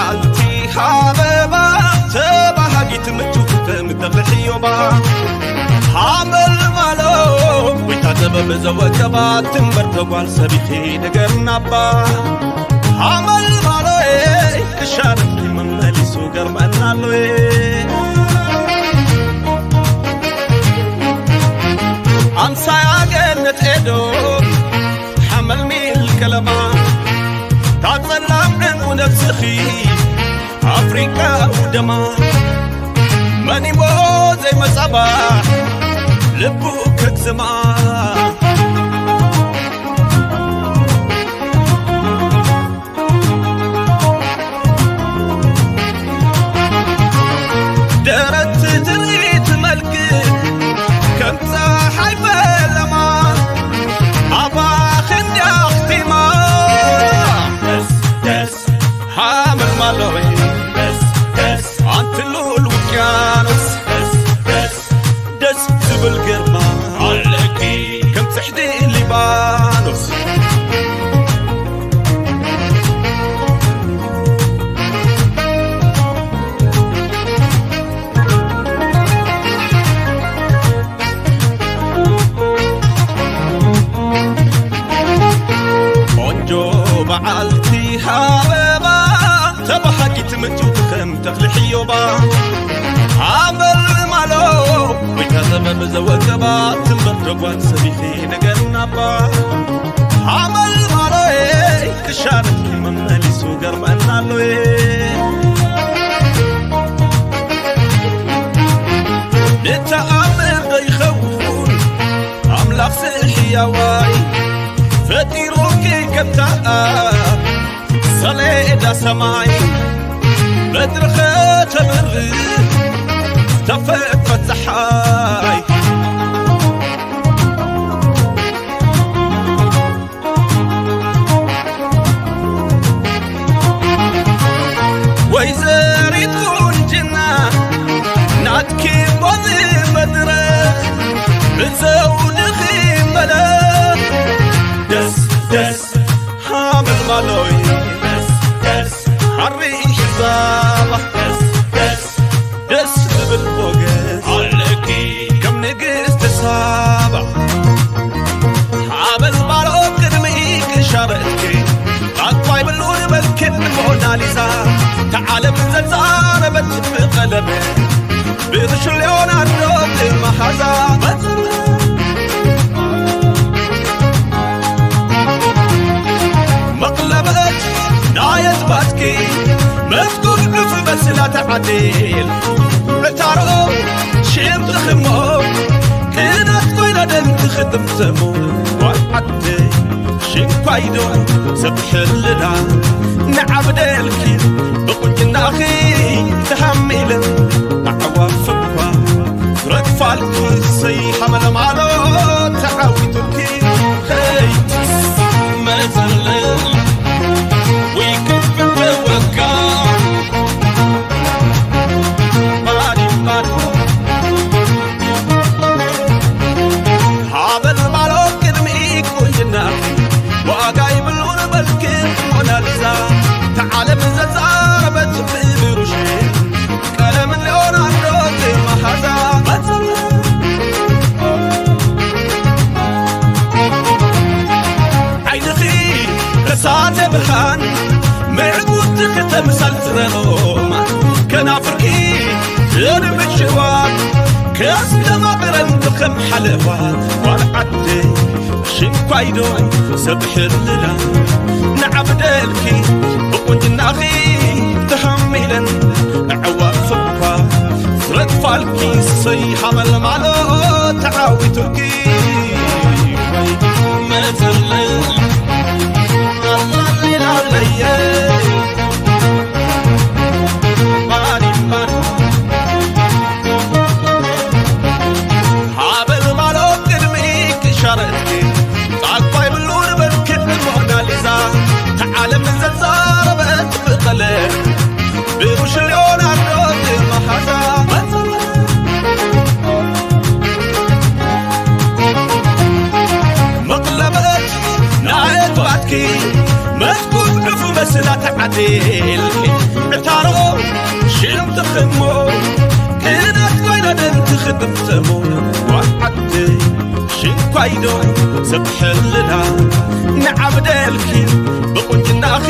ዓልቲ ሃበባ ተባሃጊት ምቹ ከም ተኽሊ ሕዮባ፣ ሓመልማሎ ጎይታ ጥበብ ዘወቀባ፣ ትንበር ተጓል ሰቢኺ ንገርናባ። ሓመልማሎዬ ክሻረኪ መመሊሱ ገርመናሎዬ። ኣምሳያ ገነት ኤዶም ሓመልሚል ከለማ፣ ታጸላም ዕንቁ ነብስኺ ኣፍሪቃ ውደማ። መን እሞ ዘይመጻባ ልቡ ከግዝማ። ደረት ትርኢት መልክ ከም ጸሓይ ፈለማ፣ ኣባኺ እንድያ ኣኽቲማ። ደስ ደስ ሓመልማሎይ፣ ደስ ደስ ኣንቲ ልኡል ውቅያኖስ፣ ደስ ደስ ደስ ዝብል ግርማ ኣለኪ ከም ጽሕዲ ሊባኖስ። ቆንጆ በዓልቲ ሃበባ ተባሃጊት ምጭውቲ ከም ተኽሊ ሕዮባ፣ ኣመልማሎ ወይ ከዘበብ ዘወቀባ ትንበር ደጓል ሰቢኺ ንገርናባ። ኣመልማሎዬ ክሻረኪ መመሊሱ ገርመናሎዬ። ንተኣምር ዶ ይኸውን ኣምላኽ ስሕያዋይ፣ ፈጢሩኪ ከምታ ሰሌዳ ሰማይ፣ በትርኸ ተብርህ ተፈጥፈት ፀሓይ። ወይዘሪት ቁንጅና ናትኪ ቦዚ መድረኽ ብዘውድኺ መለኽ ደስ ደስ ሓመልማሎይ ደስ ደስ ሓሪ ሒዛባ ደስ ደስ ደስ ዝብል ሞገስ ኣለኪ ከም ንግስቲ ሳባ። ሓመልማሎ ቅድሚ ክሻረትኪ ኣኳይ ብሉን በልክን ሞናሊዛ፣ ተዓለም ዘዛረበት ብቐለም ብርሽ ሊዮናርዶ መሃዛ። መቕለበት ናይ ኣዝማድኪ መስጉን ዕፍ መስላ ተዓዲል ዕታሮ ሽም ትኽሞ ቅናት ኮይና ደም ትኽጥም ዘሙ ጓል ዓደይ ሽንኳይዶ ሰብ ሕልና ንዓብደልኪ ብቁንጅናኺ ተሃሚለን ኣዕዋፍ እኳ ረግፋልኪ ሰይ ሓመለማሎ ተዓዊቱልኪ። ሄይ መዘለል ወይ ክትወጋ ባዲ ባዲ ሓመለማሎ ቅድሚ ቁንጅና ዋጋ ይብሉን በልኪ ሞናሊዛ ተዓለም ዘዛረበት ብብሩሽ ቀለም ሊዮናርዶ መሃዛ። ዓይንኺ እሳተ ብርሃን ምዕጉቲ ክተምሳል ዝረማ ከናፍርኪ ዘንብሽዋ ከስተማቕረን ብኸም ሓለዋ ጓል ዓደይ ሽንኳይዶ ሰብ ሕልና ንዓብደልኪ ብቁንጅናኺ ተሃሚለን ኣዕዋፍ እኳ ዝረግፋልኪ ሰይ ሓመልማሎ ተዓዊቱልኪ። መዘለል ኣላሊላለየ ባዲ ባዲ ሓበል ማሎ ቅድሚ ክሻረትኪ ጣልኳ ይብሉ ንበልክን ሞናሊዛ ተዓለም ዘዛረበት ብቐለ ብሩሽ ሊዮናርዶ መሃዛ ኣትኩዕፉ መስላ ተዓዴልኪ ዕታሮ ሽንትኽሞ ክናት ኮይና ደንቲ ክጥፍተሞ ጓዓቲ ሽንኳይዶ ዘብሐልና ንዓብደልኪ ብቁንጅናኺ